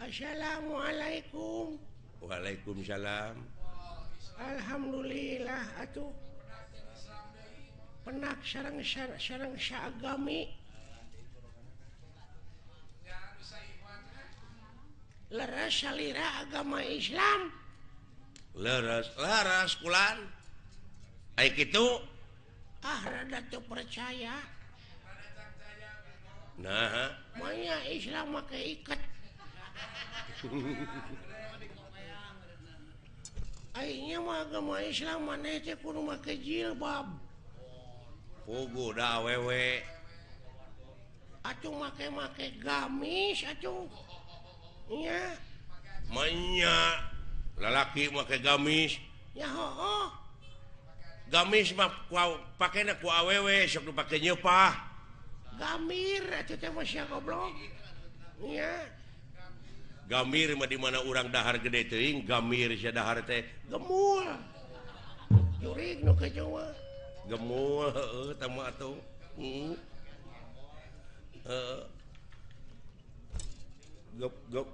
Assalamualaikum. Waalaikumsalam. Alhamdulillah atuh. Penak sareng sareng saagami. Leres salira agama Islam. Leres, leres kulan. Ai kitu ah rada teu percaya. Nah, manya Islam make iket. Aingnya mah agama Islam maneh teh kudu make jilbab. Puguh da awewe. Atuh make-make gamis atuh. Nya. Manya lalaki make gamis. Ya hooh. Gamis mah pakena ku awewe sok dipake nyeupah. Gamir atuh teh mah sia goblok. Nya. Gamir mah di mana urang dahar gede teuing, gamir sia dahar teh gemul. Jurig nu ka Jawa. Gemul heueuh tah mah atuh. Heeh. Heeh.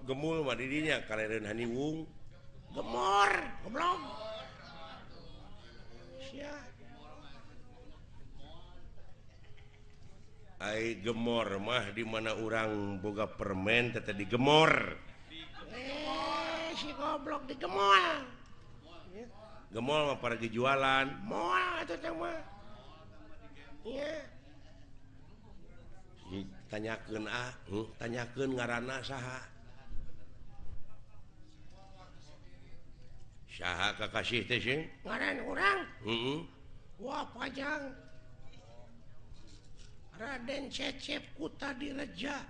Gemul mah di dinya kalereun haniwung. Gemor, goblok. Sia. Ai gemor mah di mana urang boga permen teh digemor. Si goblok digemol. Gemol mah para jualan. Moal atuh teh mah. Nya. Tanyakeun ah, tanyakeun ngaranna saha? Saha kakasih teh sing? Ngaran urang? Heeh. Wah pajang. Raden Cecep Kutadireja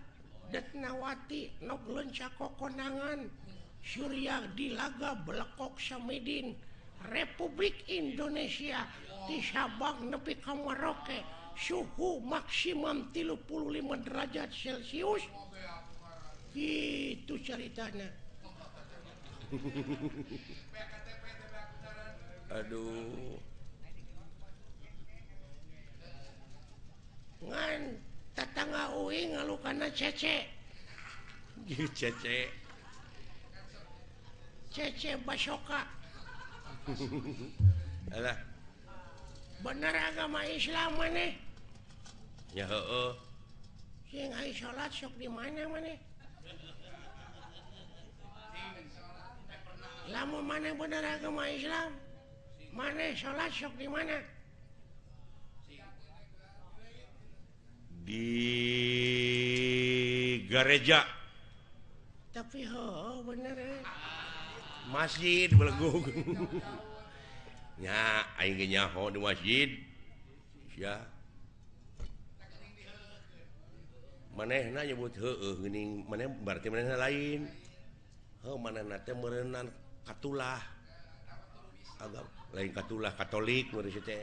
Detnawati nok leunca kokonangan Surya Dilaga Belekok Samidin Republik Indonesia di Sabang nepi ka Maroke suhu maksimum 35 derajat Celcius. Gitu ceritanya. Aduh. Ngan tetangga uing ngalukana cece. Cece. Cece Basoka. Alah. Bener agama Islam maneh? Ya heueuh. Sing ai salat sok di mana maneh? Lamun maneh bener agama Islam, maneh salat sok di mana? Di gereja. Tapi heueuh bener eh. Masjid belegung. Nya aing ge nyaho di masjid. Sia. Manehna nyebut heueuh geuning, maneh berarti manehna lain. Heuh manehna teh meureunnan katulah. Agama lain katulah Katolik meureun si teh.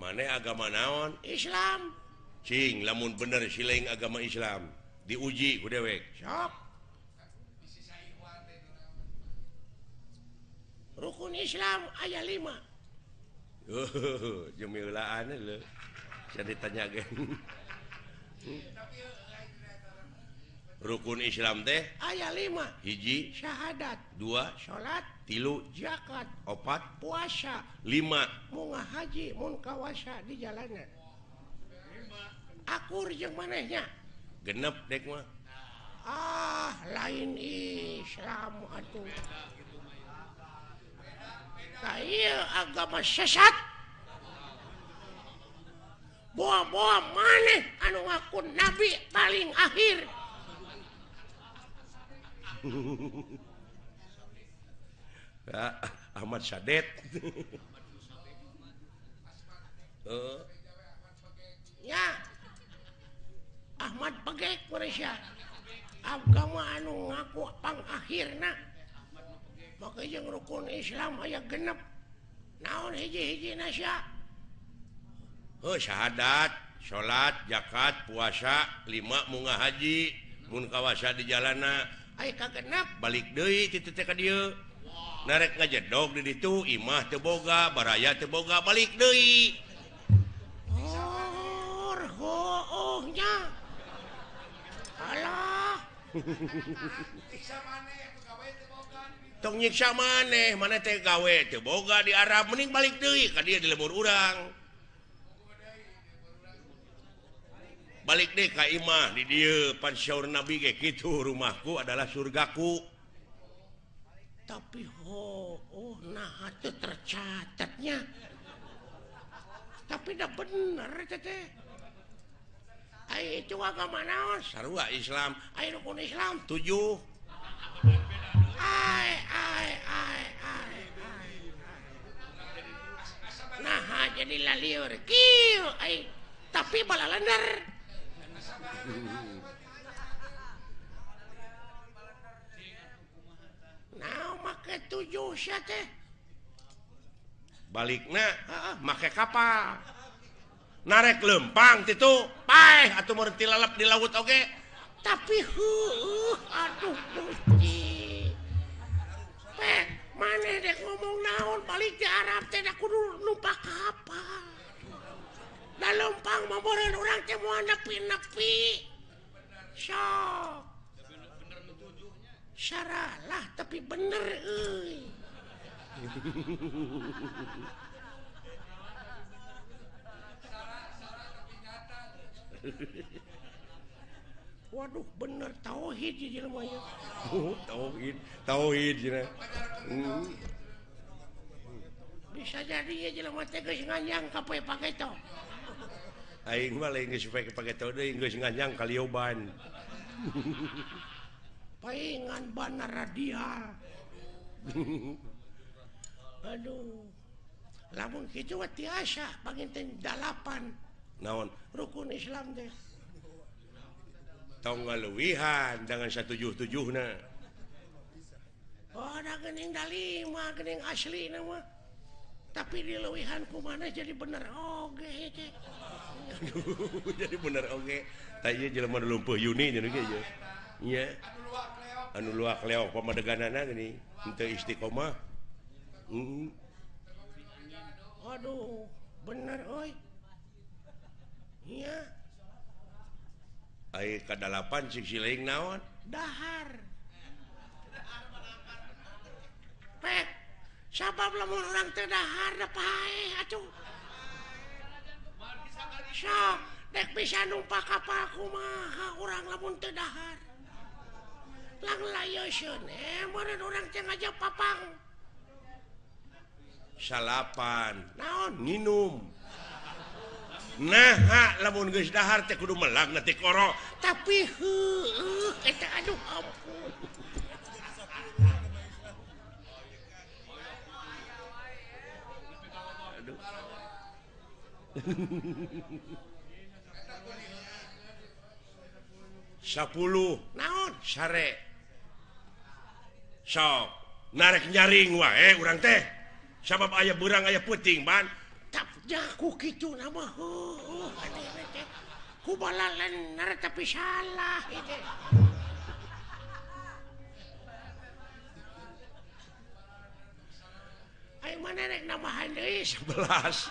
Maneh agama naon? Islam. Cing lamun bener siling agama Islam diuji ku dewek. Sok. Rukun Islam aya 5. Oh, jemilaan lho. Sia ditanya ge. Rukun Islam teh aya 5. Hiji syahadat, 2 salat, 3 zakat, 4 puasa, 5 munga haji mun kawasa di jalanan. Akur jeung manehnya. Genep dek mah. Ah, lain Islam atuh. Tah ieu agama sesat. Boa-boa maneh anu ngaku nabi paling akhir. Ya, Ahmad Sadet. Ya. Ahmad Pegek Malaysia. Agama anu ngaku pangakhirna. Maka jeung rukun Islam aya genep. Naon hiji-hijina sia? Heuh syahadat, salat, zakat, puasa, 5 munga haji, mun kawasa di jalana. Ai kagenep balik deui kitu teh ka dieu. Narek ngajedog di ditu, imah teu boga, baraya teu boga, balik deui. Oh, hooh nya. Alah. Tong nyiksa maneh, maneh teh gawe teu boga di Arab, mending balik deui ka dieu di lembur urang. Balik deui ka imah di dieu pan syaur Nabi ge kitu, rumahku adalah surgaku. Tapi oh nah teu tercatatnya. Tapi dah bener teh. Ai itu agama naon? Sarua Islam. Ai rukun Islam 7. Ai ai ai ai. Nah jadi lalieur kieu ai tapi balalender. Nah make 7 sia teh. Balikna heeh make kapal. Narek lempang titu paeh atuh meureun tilalep di laut oge. Tapi heueuh aduh Gusti. Pek maneh dek ngomong naon balik di Arab teh da kudu numpak kapal. Da lempang mah meureun urang teh moal nepi-nepi. Sok. Saralah tapi bener euy. Waduh bener tauhid di jelema nya. Tauhid, tauhid cenah. Bisa jadi ya jelema teh geus nganyang ka poe pageto. Aing mah lain geus poe pageto deui geus nganyang ka lioban. Paingan bana radial. Aduh. Lamun kitu mah tiasa panginten 8. Naon? Rukun Islam teh. Tong ngaluwihan jangan 177na. Oh, da geuning da 5 geuning asli na mah. Tapi dileuwihan ku maneh jadi bener oge teh. Aduh, jadi bener oge. Tah ieu jelema nu lumpuh Yuni nya ge ieu. Nya. Anu luak leok pamadeganana geuning henteu istiqomah. Aduh, bener euy. Iya. Ai ka-8 cik siling naon? Dahar. Pek, sabab lamun urang teu dahar da paeh atuh. Sok, dek bisa numpak kapal kumaha urang lamun teu dahar. Lang layeuskeun meureun urang teh ngajak papang. 9. Naon? Nginum. Nah, lamun geus dahar teh kudu melag na tikoro. Tapi heueuh eta aduh ampun. Aduh. 10 naon sare. Sok, narek nyaring wae urang teh. Sabab aya beurang aya peuting ban. Jaku kitu nama heueuh teh ku balalener tapi salah itu. Ayo mana rek nambahan deui 11.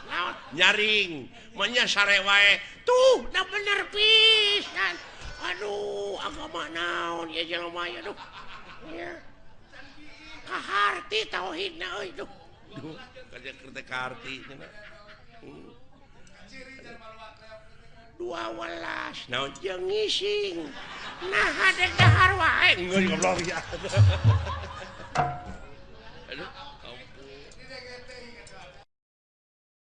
Naon? Nyaring, mah nya sare wae. Tuh, da bener pisan. Aduh, agama naon ya jelema ya aduh. Nya. Kaharti tauhidna euy duh. Duh, kerja kerja kaharti cenah. 12 naon jeung ngising. Nah, dek dahar wae. Geus goblok ya.